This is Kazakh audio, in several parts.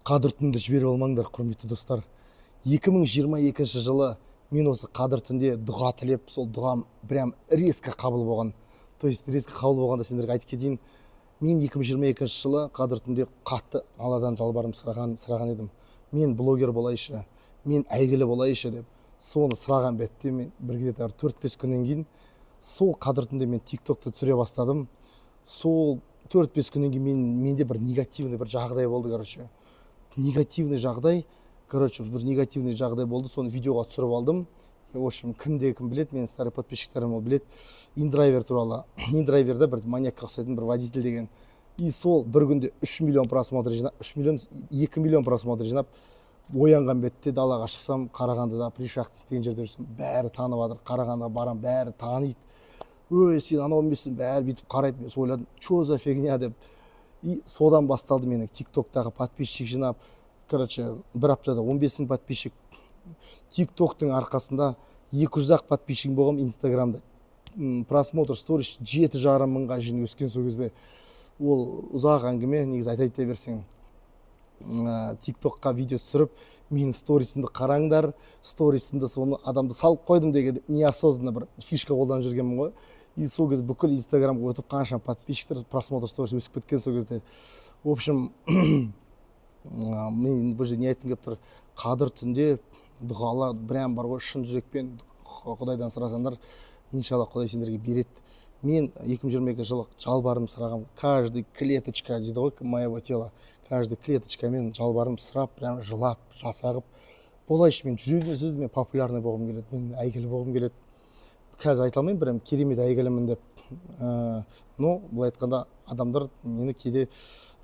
Қадір түнді жіберіп алмаңдар, құрметті достар. 2022 жылы мен осы қадір түнде дұға тілеп, сол дұғам прям резко қабыл болған. То есть резко қабыл болғанда, сендерге айтып кетейін, мен 2022 жылы қадір түнде қатты Алладан жалбарынып сұраған едім: мен блогер болайыншы, мен әйгілі болайыншы деп. Соны сұраған бетте мен бір где-то 4-5 күннен кейін сол қадір түнде мен Тик Токты түсіре бастадым. Сол 4-5 күннен кейін менде бір негативный бір жағдай болды. Короче, негативный жағдай, короче, бір негативный жағдай болды. Соны видеоға түсіріп алдым. В общем, кімде кім біледі, менің старый подписчиктерім, ол біледі Индрайвер туралы. Индрайверде бір маньякқа ұқсайтын бір водитель деген. И сол бір күнде 3 миллион просмотр жинап, 3 миллион, 2 миллион просмотр жинап. Оянған бетте далаға шықсам, Қарағандыда, Пришахтинск деген жерде жүрсем, бәрі танып жатыр. Қарағандыға барамын, бәрі таниды: «Ой, сен анау емессің?» Бәрі бүйтіп қарайды. Мен ойладым: «Че за фигня?» – деп. И содан басталды менің Тик Токтағы подписчик жинап. Короче, бір аптада 15 мың подписчик. Тик Токтың арқасында 200 ақ подписчигім болған. Инстаграмда просмотр сторис 7,5 мыңға шейін өскен сол кезде. Ол ұзақ әңгіме негізі, айта айта берсең. Тик Токқа видео түсіріп, менің сторисімді қараңдар, сторисімді, соны адамды салып қойдым деген неосознанно бір фишка қолданып жүргенмін ғой. И сол кезде бүкіл Инстаграмға өтіп, қаншама подписчиктер, просмотр сторис өсіп кеткен сол кезде. В общем, мен бұл жерде не айтқым келіп тұр? Қадір түнде дұғала, прям бар ғой, шын жүрекпен Құдайдан сұрасаңдар, иншалла, Құдай сендерге береді. Мен 2022 жылы жалбарынып сұрағанмын. Каждый клеточка дейді ғой моего тела, каждый клеточкамен жалбарынып сұрап, прям жылап жасағып болайыншы, мен жүрегіме сөз, мен популярный болғым келеді, мен әйгілі болғым келеді. Қазір айта алмаймын прям керемет әйгілімін деп, но былай айтқанда, адамдар мені кейде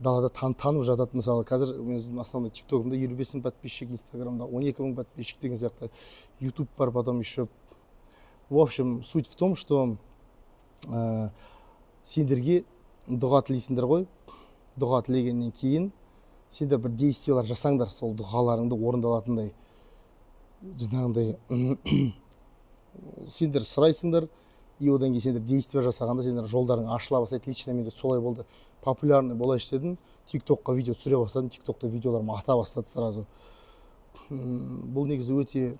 далада танып жатады. Мысалы, қазір өзімнің основной Тик Тогымда 55 мың подписчик, Инстаграмда 12 мың подписчик деген сияқты, Ютуб бар потом еще. В общем, суть в том, что сендерге дұға тілейсіңдер ғой. Дұға тілегеннен кейін сендер бір действиялар жасаңдар, сол дұғаларыңды орындалатындай. Жаңағындай сендер сұрайсыңдар, и одан кейін сендер действие жасағанда, сендер жолдарың ашыла бастайды. Лично менде солай болды. Популярный болайыншы дедім, Тик Токқа видео түсіре бастадым, Тик Токта видеоларым ата бастады сразу. Бұл негізі өте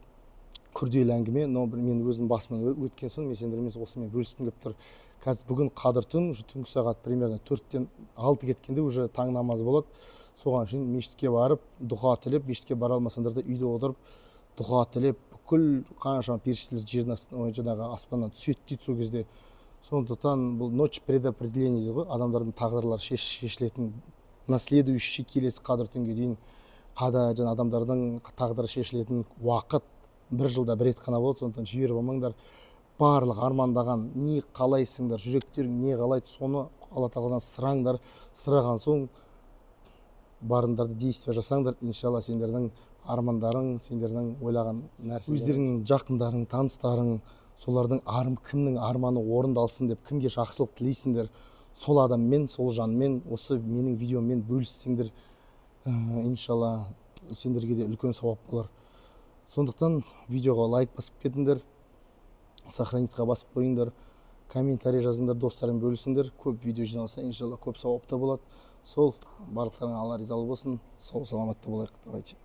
күрделі әңгіме, но бір мен өзім басымнан өткен соң, мен сендермен осымен бөліскім келіп тұр. Қазір бүгін қадір түн, уже түнгі сағат примерно 5:56 кеткенде уже таң намазы болады. Соған шейін мешітке барып, дұға тілеп, мешітке бара алмасаңдар да, үйде отырып дұға тілеп, бүкіл қаншама періштелер жердің астына, ой, жаңағы аспаннан түседі дейді сол кезде. Сондықтан бұл ночь предопределения дейді ғой, адамдардың тағдырлары шешілетін, на следующий, келесі қадір түнге дейін қада жаңа адамдардың тағдыры шешілетін уақыт бір жылда бір рет қана болады. Сондықтан жіберіп алмаңдар. Барлық армандаған не қалайсыңдар, жүректерің не қалайды, соны Алла Тағаладан сұраңдар. Сұраған соң барыңдар да действие жасаңдар. Иншалла, сендердің армандарың, сендердің ойлаған нәрселерің, өздеріңнің жақындарың, таныстарың, солардың кімнің арманы орындалсын деп, кімге жақсылық тілейсіңдер, сол адаммен, сол жанмен осы менің видеоммен бөліссеңдер, иншалла, сендерге де үлкен сауап болар. Сондықтан видеоға лайк басып кетіңдер, сохранитьқа басып қойыңдар, комментарий жазыңдар, достарыңмен бөлісіңдер. Көп видео жиналса, иншалла, көп сауап та болады. Сол барлықтарыңа Алла ризалы болсын. Сау саламатта болайық, давайте.